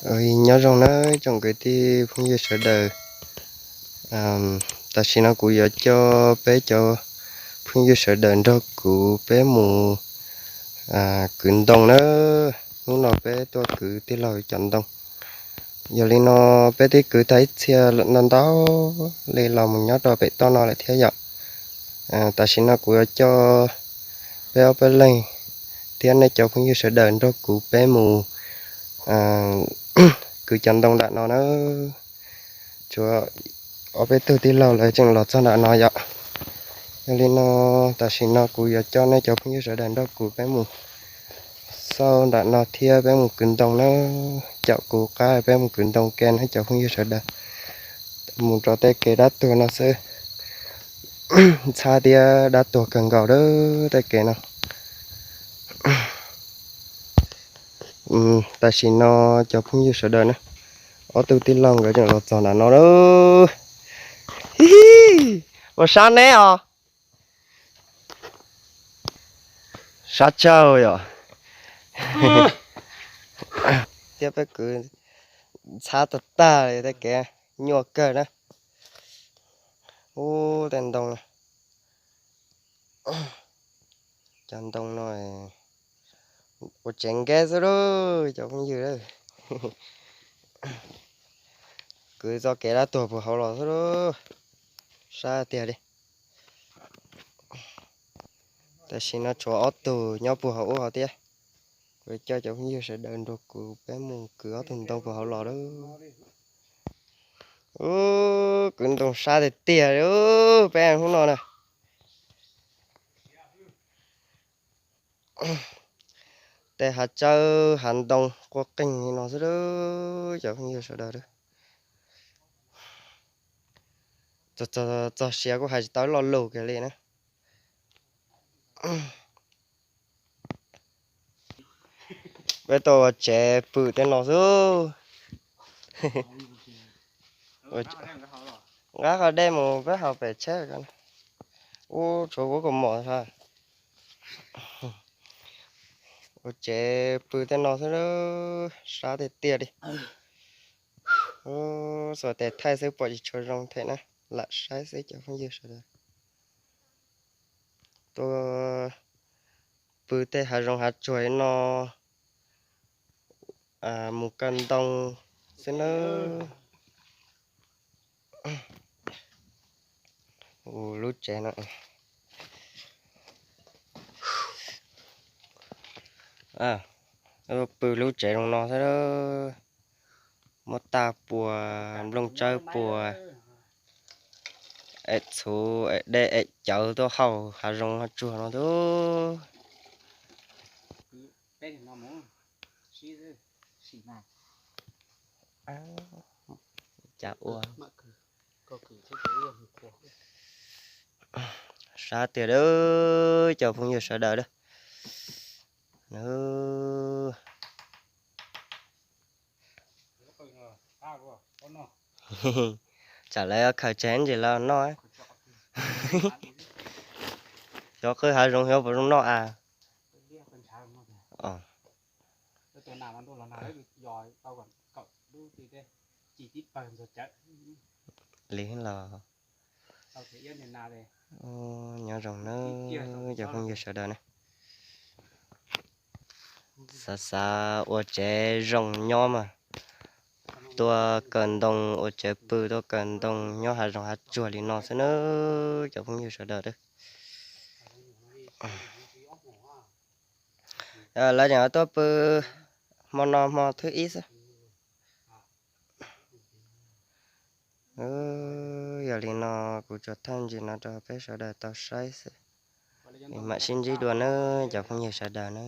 Nyob zoo nawb tsoom kwv tij phooj ywg sawv daws. Tam sim no kuv yuav coj peb cov phooj ywg sawv daws nrog kuv peb mus kwv ntoo nawb. Hnub no peb tuaj kwv tij laug cov ntoo. Yog li no peb twb kwv tag ib txhia ntau ntau li los mus nyob rau pem toj no lawm thiab yom. Tam sim no kuv yuav coj peb ob peb leeg thiab nej cov phooj ywg sawv daws nrog kuv peb mus kwv cov ntoo nram no na. Tshuav ob peb tug tij laug lawv tseem los txog nram no yom. Yog li no tam sim no kuv yuav coj nej cov phooj ywg sawv daws nrog kuv peb mus xauj nram no thiab peb mus kwv ntoo na. Caum kuv qab peb mus kwv ntoo ke na cov phooj ywg sawv daws. Mus rau tej kev dab tuag no xwb. Ntxhab thiab dab tuag kawg nkaus lawm tej kev no. Tam sim no cov phooj ywg sawv daws na, ob tug tij laug nkawd tseem los txog nram no lawm. Ua sab neb os. Sab tsaug yom. Thiab peb kwv ntxhab tag tag li tej kev nyuaj kawg na. Ub tej ntoo, cov ntoo no ua tsev nkev xwb lauj cov phooj ywg. Kwv txoj kev dab tuag puag hauv los xwb lauj. Sab tiag li. Tam sim no tshuav ob tug nyob puag hauv ub hauv thiab. Kuv coj cov phooj ywg sawv daws nrog kuv peb mus kwv ob tug ntoo puag hauv los lawm. Ub kwv ntoo sab tiag tiag li peb hnub no na. Tej hav tsawb hav ntoo quaj qeej li no xwb lauj cov phooj ywg sawv daws. Txog siav kuj hais tsis tau lo lus kiag li na. Peb tuaj ua tsev pw tej no xwb. Nqa qhov dej mus peb haus pem tsheb. Ub tshuav kuv kaus mom. Ua tsev pw tej no xwb, sab tiag tiag li. Xuas tes thaij xwb pom tsis tshua zoo thiab na, lam saib xwb cov phooj ywg sawv daws. Tuaj pw tej hav zoov hav tsuag li no mus kaw ntoo xwb nawb. Lub tsev no, pw lub tsev zoo no xwb, muab tag puas nplooj tsawb puas, es txhuv es dej es cawv tuaj haus hav zoov hav tsuag no xwb. Cas ua sab tiag cov phooj ywg sawv daws. Tsam lawv khaws tseg ntsis los noj. Xyov qw hav zoov xyov puas zoo noj a. Li los nyob zoo nawb cov phooj ywg sawv daws na. Xav xav ua tsev zoo nyob mas tuaj kaw ntoo ua tsev pw, tuaj kaw ntoo nyob hav zoov hav tsuag li no xwb nawb cov phooj ywg sawv daws. Lawv tseem tuaj pw hmo no hmo thib ib xwb. Yog li no kuv tsuas thaij ntsis no rau peb sawv daws tau saib xwb. Mam sib ntsib dua nawb cov phooj ywg sawv daws na.